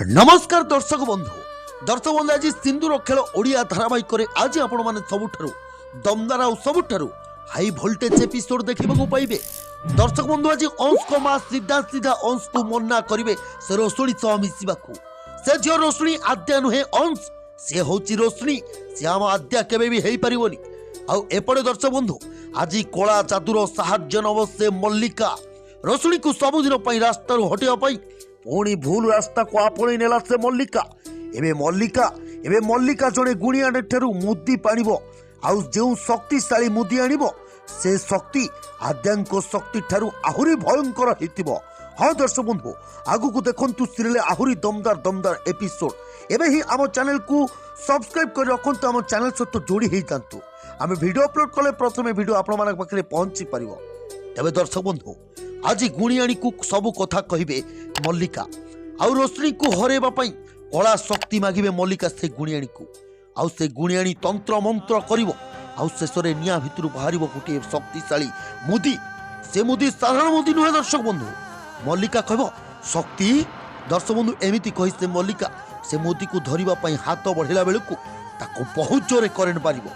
ନମସ୍କାର ଦର୍ଶକ ବନ୍ଧୁ। ଦର୍ଶକ ବନ୍ଧୁ, ଆଜି ସିନ୍ଦୁର ଖେଳ ଓଡ଼ିଆ ଧାରାବାହିକରେ ଆଜି ଆପଣମାନେ ସବୁଠାରୁ ଦମଦାର ଆଉ ସବୁଠାରୁ ହାଇ ଭୋଲ୍ଟେଜ ଏପିସୋଡ ଦେଖିବାକୁ ପାଇବେ। ଦର୍ଶକ ବନ୍ଧୁ, ଆଜି ଅଂଶଙ୍କ ମା ସିଧା ସିଧା ଅଂଶକୁ ମନା କରିବେ ସେ ରୋଷଣୀ ସହ ମିଶିବାକୁ। ସେ ଝିଅ ରୋଷଣୀ ଆଦ୍ୟା ନୁହେଁ ଅଂଶ, ସେ ହେଉଛି ରୋଷଣୀ, ସେ ଆମ ଆଦ୍ୟା କେବେ ବି ହେଇପାରିବନି। ଆଉ ଏପଟେ ଦର୍ଶକ ବନ୍ଧୁ, ଆଜି କଳା ଯାଦୁର ସାହାଯ୍ୟ ନବ ସେ ମଲ୍ଲିକା ରୋଷଣୀକୁ ସବୁଦିନ ପାଇଁ ରାସ୍ତାରୁ ହଟିବା ପାଇଁ। ପୁଣି ଭୁଲ ରାସ୍ତାକୁ ଆପଣେଇ ନେଲା ସେ ମଲ୍ଲିକା। ଏବେ ମଲ୍ଲିକା ଜଣେ ଗୁଣିଆଣୀ ଠାରୁ ମୁଦି ଆଣିବ, ଆଉ ଯେଉଁ ଶକ୍ତିଶାଳୀ ମୁଦି ଆଣିବ ସେ ଶକ୍ତି ଆଦ୍ୟାଙ୍କ ଶକ୍ତି ଠାରୁ ଆହୁରି ଭୟଙ୍କର ହେଇଥିବ। ହଁ ଦର୍ଶକ ବନ୍ଧୁ, ଆଗକୁ ଦେଖନ୍ତୁ ସିରିଏଲ ଆହୁରି ଦମଦାର ଦମଦାର ଏପିସୋଡ। ଏବେ ହିଁ ଆମ ଚ୍ୟାନେଲକୁ ସବସ୍କ୍ରାଇବ କରି ରଖନ୍ତୁ, ଆମ ଚ୍ୟାନେଲ ସହିତ ଯୋଡ଼ି ହେଇଯାଆନ୍ତୁ। ଆମେ ଭିଡ଼ିଓ ଅପଲୋଡ କଲେ ପ୍ରଥମେ ଭିଡ଼ିଓ ଆପଣମାନଙ୍କ ପାଖରେ ପହଞ୍ଚି ପାରିବ। ତେବେ ଦର୍ଶକ ବନ୍ଧୁ, ଆଜି ଗୁଣିଆଣୀକୁ ସବୁ କଥା କହିବେ ମଲ୍ଲିକା, ଆଉ ରୋଶନୀକୁ ହରାଇବା ପାଇଁ କଳା ଶକ୍ତି ମାଗିବେ ମଲ୍ଲିକା ସେ ଗୁଣିଆଣୀକୁ। ଆଉ ସେ ଗୁଣିଆଣୀ ତନ୍ତ୍ର ମନ୍ତ୍ର କରିବ, ଆଉ ଶେଷରେ ନିଆଁ ଭିତରୁ ବାହାରିବ ଗୋଟିଏ ଶକ୍ତିଶାଳୀ ମୁଦି। ସେ ମୁଦି ସାଧାରଣ ମୁଦି ନୁହେଁ ଦର୍ଶକ ବନ୍ଧୁ। ମଲ୍ଲିକା କହିବ ଶକ୍ତି। ଦର୍ଶକ ବନ୍ଧୁ, ଏମିତି କହି ସେ ମଲ୍ଲିକା ସେ ମୁଦିକୁ ଧରିବା ପାଇଁ ହାତ ବଢ଼ିଲା ବେଳକୁ ତାକୁ ବହୁତ ଜୋରେ କରେଣ୍ଟ ମାରିବ।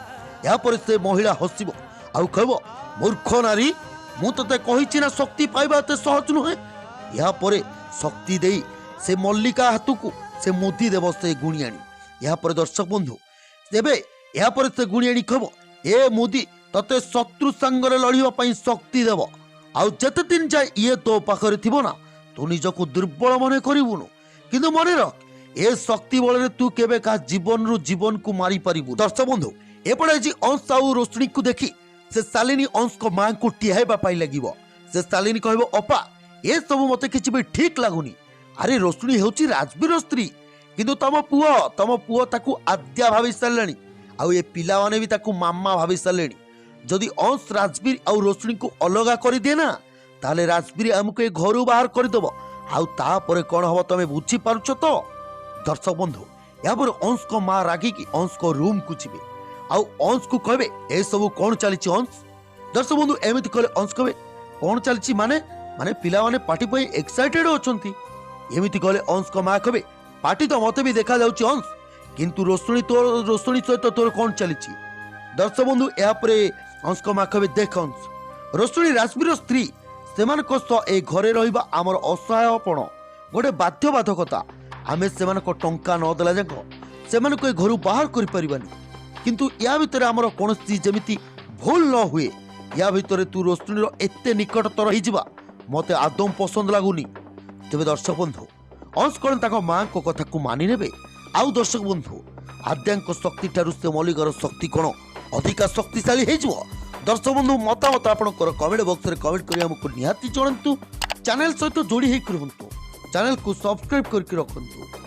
ଏହାପରେ ସେ ମହିଳା ହସିବ ଆଉ କହିବ, "ମୂର୍ଖ ନାରୀ, ମୁଁ ତତେ କହିଛି ନା ଶକ୍ତି ପାଇବା ଏତେ ସହଜ ନୁହେଁ।" ଏହାପରେ ଶକ୍ତି ଦେଇ ସେ ମଲ୍ଲିକା ହାତକୁ ସେ ମୁଦି ଦେବ ସେ ଗୁଣିଆଣୀ। ଏହାପରେ ଦର୍ଶକ ବନ୍ଧୁ, ତେବେ ଏହାପରେ ସେ ଗୁଣିଆଣୀ କହିବ, "ଏ ମୁଦି ତତେ ଶତ୍ରୁ ସାଙ୍ଗରେ ଲଢ଼ିବା ପାଇଁ ଶକ୍ତି ଦେବ, ଆଉ ଯେତେ ଦିନ ଯାଏ ଇଏ ତୋ ପାଖରେ ଥିବ ନା, ତୁ ନିଜକୁ ଦୁର୍ବଳ ମନେ କରିବୁନୁ। କିନ୍ତୁ ମନେ ରଖ, ଏ ଶକ୍ତି ବଳରେ ତୁ କେବେ କାହା ଜୀବନରୁ ଜୀବନକୁ ମାରିପାରିବୁ।" ଦର୍ଶକ ବନ୍ଧୁ, ଏପଟେ ଆଜି ଅଂଶ ଆଉ ରୋଶନୀକୁ ଦେଖି ସେ ଶାଲିନୀ ଅଂଶଙ୍କ ମାଙ୍କୁ ଠିଆଇବା ପାଇଁ ଲାଗିବ। ସେ ଶାଲିନୀ କହିବ, "ଅପା, ଏସବୁ ମତେ କିଛି ବି ଠିକ ଲାଗୁନି। ଆରେ, ରୋଶନୀ ହେଉଛି ରାଜବୀର ସ୍ତ୍ରୀ, କିନ୍ତୁ ତମ ପୁଅ ତାକୁ ଆଦ୍ୟା ଭାବି ସାରିଲାଣି, ଆଉ ଏ ପିଲାମାନେ ବି ତାକୁ ମାମା ଭାବି ସାରିଲେଣି। ଯଦି ଅଂଶ ରାଜବୀର ଆଉ ରୋଶନୀକୁ ଅଲଗା କରିଦିଏ ନା, ତାହେଲେ ରାଜବୀର ଆମକୁ ଏ ଘରୁ ବାହାର କରିଦେବ, ଆଉ ତାପରେ କ'ଣ ହବ ତମେ ବୁଝିପାରୁଛ ତ?" ଦର୍ଶକ ବନ୍ଧୁ, ଏହାପରେ ଅଂଶଙ୍କ ମା ରାଗିକି ଅଂଶଙ୍କ ରୁମ୍କୁ ଯିବେ ଆଉ ଅଂଶକୁ କହିବେ, "ଏସବୁ କ'ଣ ଚାଲିଛି ଅଂଶ?" ଦର୍ଶକ ବନ୍ଧୁ, ଏମିତି କହିଲେ ଅଂଶ କହିବେ, "କ'ଣ ଚାଲିଛି ମାନେ? ମାନେ ପିଲାମାନେ ପାର୍ଟି ପାଇଁ ଏକ୍ସାଇଟେଡ୍ ଅଛନ୍ତି।" ଏମିତି କହିଲେ ଅଂଶଙ୍କ ମା କହିବେ, "ପାର୍ଟି ତ ମତେ ବି ଦେଖାଯାଉଛି ଅଂଶ, କିନ୍ତୁ ରୋଶନୀ, ତୋର ରୋଶନୀ ସହିତ ତୋର କ'ଣ ଚାଲିଛି?" ଦର୍ଶକ ବନ୍ଧୁ, ଏହାପରେ ଅଂଶଙ୍କ ମା କହିବେ, "ଦେଖ ଅଂଶ, ରୋଶନୀ ରାଜବୀର ସ୍ତ୍ରୀ। ସେମାନଙ୍କ ସହ ଏ ଘରେ ରହିବା ଆମର ଅସହାୟପଣ, ଗୋଟେ ବାଧ୍ୟବାଧକତା। ଆମେ ସେମାନଙ୍କ ଟଙ୍କା ନ ଦେଲା ଯାକ ସେମାନଙ୍କୁ ଏ ଘରୁ ବାହାର କରିପାରିବାନି। କିନ୍ତୁ ୟା ଭିତରେ ଆମର କୌଣସି ଯେମିତି ଭୁଲ ନ ହୁଏ। ୟା ଭିତରେ ତୁ ରୋଶନୀର ଏତେ ନିକଟତର ହେଇଯିବା ମୋତେ ଆଦୌ ପସନ୍ଦ ଲାଗୁନି।" ତେବେ ଦର୍ଶକ ବନ୍ଧୁ, ଅଂଶ କ'ଣ ତାଙ୍କ ମାଙ୍କ କଥାକୁ ମାନି ନେବେ? ଆଉ ଦର୍ଶକ ବନ୍ଧୁ, ଆଦ୍ୟାଙ୍କ ଶକ୍ତି ଠାରୁ ସେ ମଲ୍ଲିକାର ଶକ୍ତି କ'ଣ ଅଧିକା ଶକ୍ତିଶାଳୀ ହେଇଯିବ? ଦର୍ଶକ ବନ୍ଧୁ, ମତାମତ ଆପଣଙ୍କର କମେଣ୍ଟ ବକ୍ସରେ କମେଣ୍ଟ କରି ଆମକୁ ନିହାତି ଜଣାନ୍ତୁ। ଚ୍ୟାନେଲ ସହିତ ଯୋଡ଼ି ହେଇକି ରୁହନ୍ତୁ, ଚ୍ୟାନେଲକୁ ସବସ୍କ୍ରାଇବ କରିକି ରଖନ୍ତୁ।